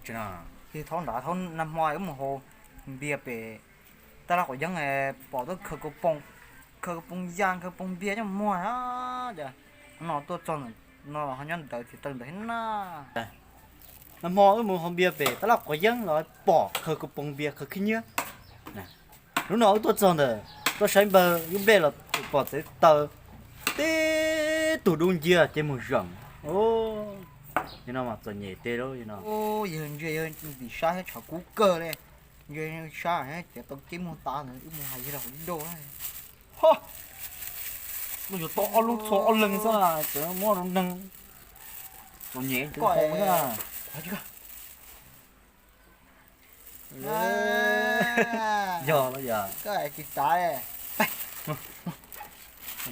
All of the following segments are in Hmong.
Tsis no, thaum nrad thaum nag hmo wb mus haus npias pem tab laj quav yeeb, pom tuaj khaws kaus poom, khaws kaus poom yas, khaws poom npias coj muag na. Ces hnub no tuaj txog ntawm no los ho nyob ntawd thiaj tawg ntawd thiab na. Nag hmo wb mus haus npias pem tab laj quav yeeb los pom khaws kaus poom npias khaws khib nyiab. Hnub no wb tuaj txog ntawm, tuaj saib npawg ib nplej los pom txawv taws, tib tug dub nciab ces mus zeem. Nim no mas txom nyem tiag lauj no. Yawg ntsia yawg tim sab thiab tshav kub kawg li. Ntsia sab thiab tias tau ceb muag tas ntawd wb mus hais yawg los ua dib daj. Ho, no yuav tau ob lub txhua ob leeg xwb, tseem muab rau neeg. Txom nyem koj xwb. Yog los yog. Koj tsis xav li.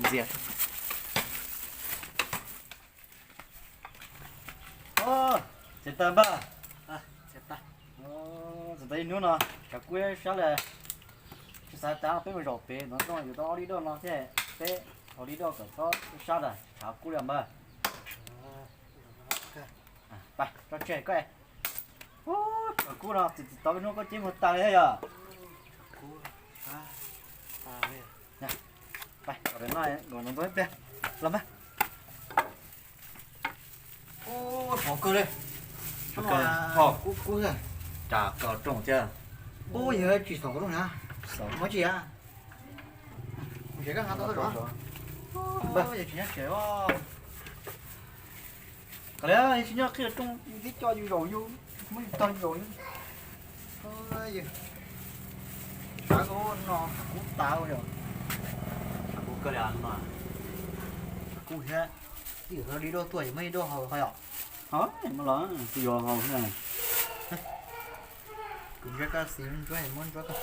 Ntxias. Txiav taws npawg. Txiav taws ib hnub no tshav kub sab li. Tsis xav tas peb mus zaum pem no yuav tau ob lib daj no thiab, peb haus lib daj kom txhob sab ntag, tshav kub li npawg. Pais tso tseg koj. Tshav kub no txim txim tau ib hnub koj ceb muag tas li thiab yog. Pais, no ntxov ib pliag los mas. Ub, sov kawg li. Kub kub. Cas koj rooj thiab. Ub, yog tsis xov koj rooj na. Xov muab tsis a. Tsev koj nqa tau zov. Yog tsis nyob tsev. Qhov li tsis nyob qhia rooj tib co yus zaum yus, muab yus tog yus zaum yus. Tshav kub no kub tas yom. Tshav kub kawg li no. Kub thiab. Ib yam li dua tuaj yus muab ib dua haus ho yom. Ho, muab los tsis yog haus na. Kuv ntsia koj xis ntsuab muab ntsuab koj.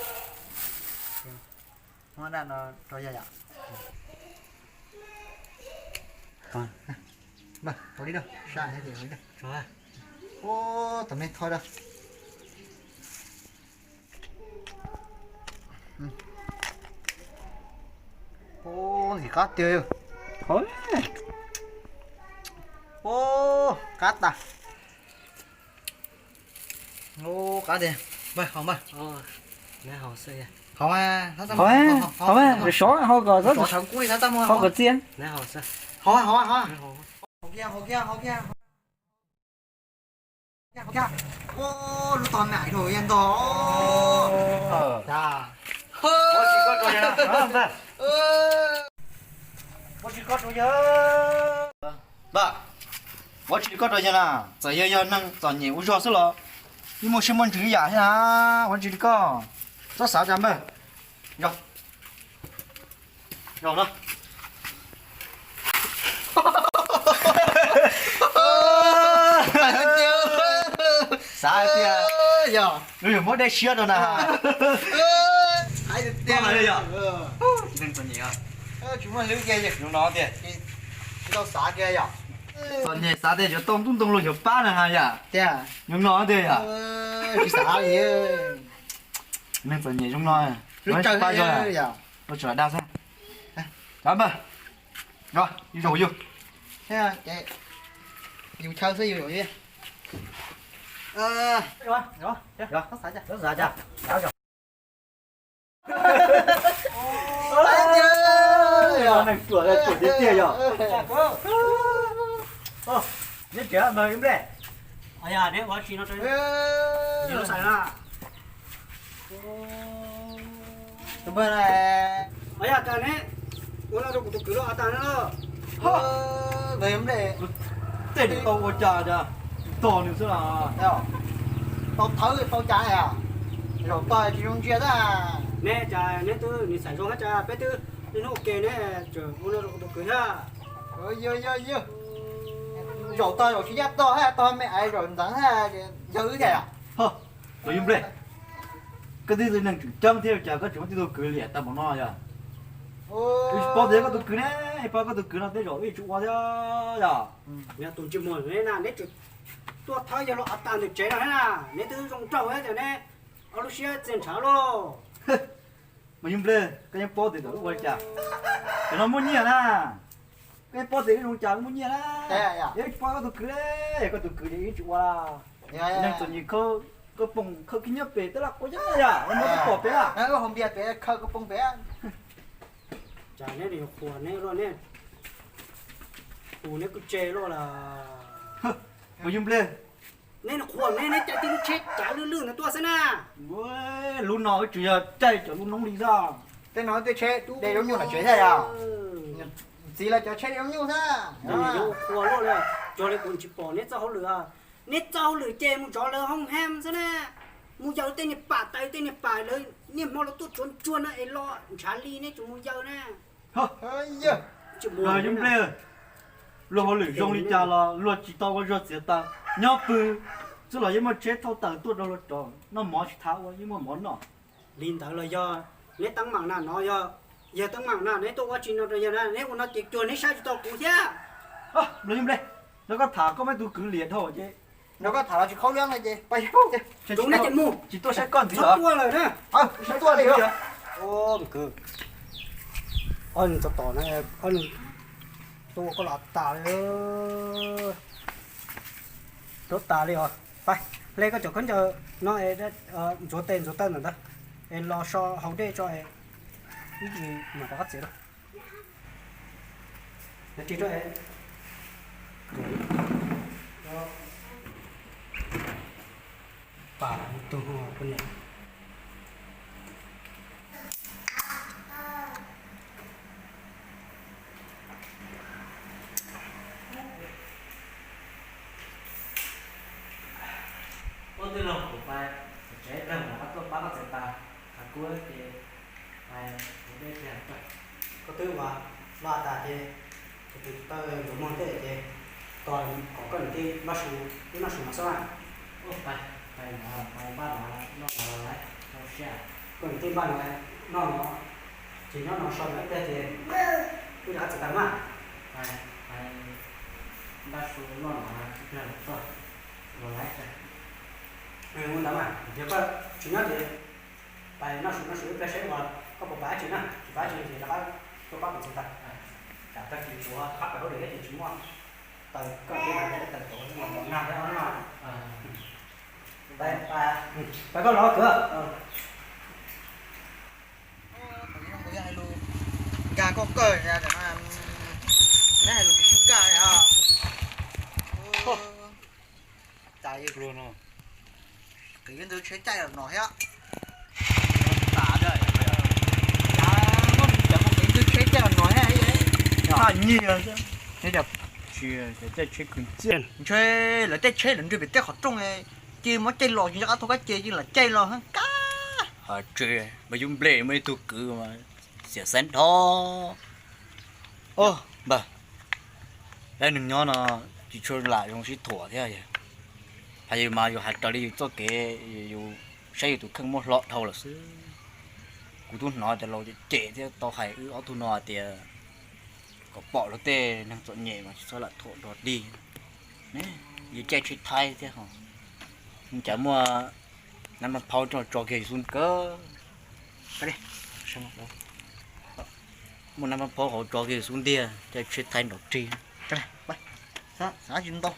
Muab daj no rau yog yom. Npawg, ua li daj, sab thiab ces ua li daj. Ub, tom me thoj daj. Ub, ntxim qab tiag. Ub, qab tas. Ub, qab tiag. Npawg, haus npawg. Haus, haus, haus kom, haus kom txias. Haus, haus, haus. Lub tog nam rau yog ntog. Ua tsis koj rau yawg na, txawm yog yog neeg txom nyem ua zog xwb los yeej muaj siab muaj ntsws ib yam thiab na. Ua tsis li koj, txhob xav cas npawg. Zaum, zaum no. Xav hais tias yog, yuav muab dej siab rau na. Hais tiag yog, tsis muaj hlwb kiag, zoo no tiag. Tsis tau xav kiag yog. Txom nyem xav tias yuav tau ntub ntoo los yuav pab na ha yom. Tiag, zoo no tiag yog. Tsis xav li. Neeg txom nyem zoo no, pab yog, ua tsis lam dag xwb. Cov npawg, yus zaum yus. Yus chaw xwb yus zaum yus. Neeg ruam ruam tiag tiag yog. Neb tsev npawg ib nplej. Neb ua tsi no rau, lub xais na. Tus npawg na, yog tas neb ua no rau kuv tus kwv los tas na. Tej nws tau ua cas cas, tog nws xwb na. Tau thawb tau cas, zaum tog tsis zoo ntsia tab. Neb cas neb twb nws xaim zoo hab cas peb twb niaj hnub ua ke neb tseem ua no rau kuv tus kwv thiab. Zaum tog zaum tsis ncaj tog hab, tog me ais zaum ntxeev hab, yawg wb thiaj yom. Tus yub nplej, koj twb yog neeg tseem ceeb thiab cas koj tseem muab tij tug kwv liam tag npaum no yog? Wb tsis paub tias koj tus kwv ne, paub koj tus kwv no tej zaum wb tsis ua thiab yog. Tus ntsej muag ne na, neb tseem tuaj thawb yawg los tas ntawm tsev no thiab na, neb twb zoo nraug thiab tias neb ob lub siab txias ntshav lauj. Mas yub nplej, koj yeej paub tias wb ua li cas, cov no muaj nyiaj na. Koj yeej paub tias wb zoo cas wb muaj nyiaj na. Yog wb tsis paub koj tus kwv, koj tus kwv ces wb tsis ua. Neeg txom nyem khawb koj poog khawb khib nyiab pem tab laj quav yam yam, muab pom pem. Hau npias pem khawb koj poog pem. Cas neb yuav qhuas neb luaj ne? Tus neb kuj tse luaj lawm. Puas yog nplej? Neb qhuas neb, neb caij tib lub tsheb cav lwj lwj no tuaj xwb na. Lub no wb tsuas yog caij cov lub noob li xwb. Tej no tej tsheb de zaub nyuj los tsev thiab yog? Txiv los cov tsheb de zaub nyuj xwb. Yuav qhuas luaj li, cog li kuv tsis pom neb txoj hauj lwm. Neb txoj hauj lwm ces mus zov lawv hoob ham xwb na. Mus yaws tej niag pam taws tej niag pam lawv niaj hmo los tuaj tsuav ntsuag no es los ntshav li neb tsuas mus yaws na. Yog nplej, luag hauj lwm zoo li cas los luag tsis tau ua zog txiav taws. Nyob pw xwb los yeej muaj tsheb thauj taws tuaj rau luag rov noj mov, tsis txhob ua yeej muaj mov noj. Li ntawd los yog neb teeb meem na, no yog yawg teeb meem na, neb tuaj ua tsi no rau yawg na, neb ua no ces cuag neb saib tsis taus kuv thiab. Los yog nplej, no koj tham koj muaj ib tug kwv liam dhau ces no koj tham los tsis khaub leeb no ces tus neb ces mus, tsis tuaj saib koj ntxiv los? Tuaj lawm na. Tsis tuaj li os. Kwv, ob nws txog tom na, ob nws tuaj ua koj los tas li, tuaj tas li os. Pais, hle koj cov khaub ncaws no es ntxuav tes ntxuav taw ntawm ntawd es los so hauv dej tso es ib ntsis mam rov qab txiav rau. Pam tus poj niam. Ua twb laug kuv pais tsev, peb mus qab tuaj pab koj txiav taws, qhov kub ces pais ua dej pliag. Koj twb ua no tas ces tus taw yuav muag tej ces tos kom koj niam tij noj su, wb noj su mas xwb na. Pais, pais npaj no noj no lawm, koj niam tij npaj no noj no, ces nyob no so ib pliag ces wb rov qab txiav taws mas. Pais, pais npaj su noj no ib pliag los txog los laiv. Ua ntawd mas yog koj tsis nyob ces pais noj su noj su ib pliag seb uas koj puas pais dab tsi na, tsis pais dab tsi ces rov qab tuaj pab kuv txiav taws. Tsam tag kis tshuav qab pais hauj lwm thiab ces tsis muaj taws, koj niam tij hais tias taws tuav los pom nag thiab no. Pais koj los kwv. Kuv yog hais lus nkag koj kawg, neb hais lus tsis sib nkag. Cas ntawd tsheb caij los no thiab. Cas ntawd tsheb caij los no thiab. Ntshe lawv tej tsheb lawv nrig pem tej qhov rooj, ces muab caij los tsis nco qab thov kab ces yeej lam caij los kab. Tsis, mas yub nplej muaj ib tug kwv mas xiam xeeb dhau. Npawg, peb neeg nyob no tsis tshua lam zoo sib thuam thiab. Hais yus mas yus hais raws li yus txoj kev, yus saib yus tus kheej muaj hlob dhau lawm xwb. Kuv twb hnov tias laus cem cem thiab tau hais wb ob tug no hais tias kom pom luag tej neeg txom nyem mas tsis txhob lam thuam nrog dig. Yus caij tsheb thaib thiab ho, cas muaj nab npab phaub tso kiag yus xub ntiag. Muaj nab npab phaub hauv tso kiag yus xub ntiag, caij tsheb thaib nrov rig. Xav tsis ntau,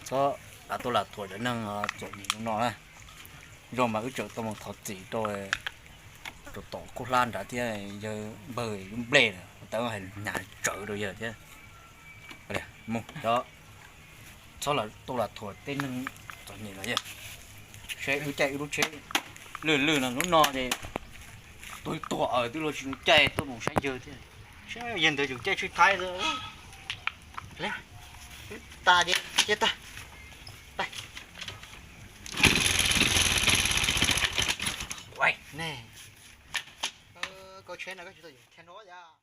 txhob lam tuaj lam thuam cov neeg txom nyem no na. Zoo mas wb tseem tau mus thov txim rau tom khaub hlab nrad thiab, yawg npawg yub nplej na, tau hais nyas tsawv rau yawg thiab. Mus cov, txhob lam tuaj lam thuam tej neeg txom nyem los yog, seb wb caij wb lub tsheb lwj lwj no, lub no ces tus tuag aws twb luag tsis zoo caij tuaj mus saib yawg thiab. Saib yawg ntawd tseem caij tsheb thaib xwb. Tas ces cia tag. Koj tsheb no koj tsis tau yuav thiab nrog yog.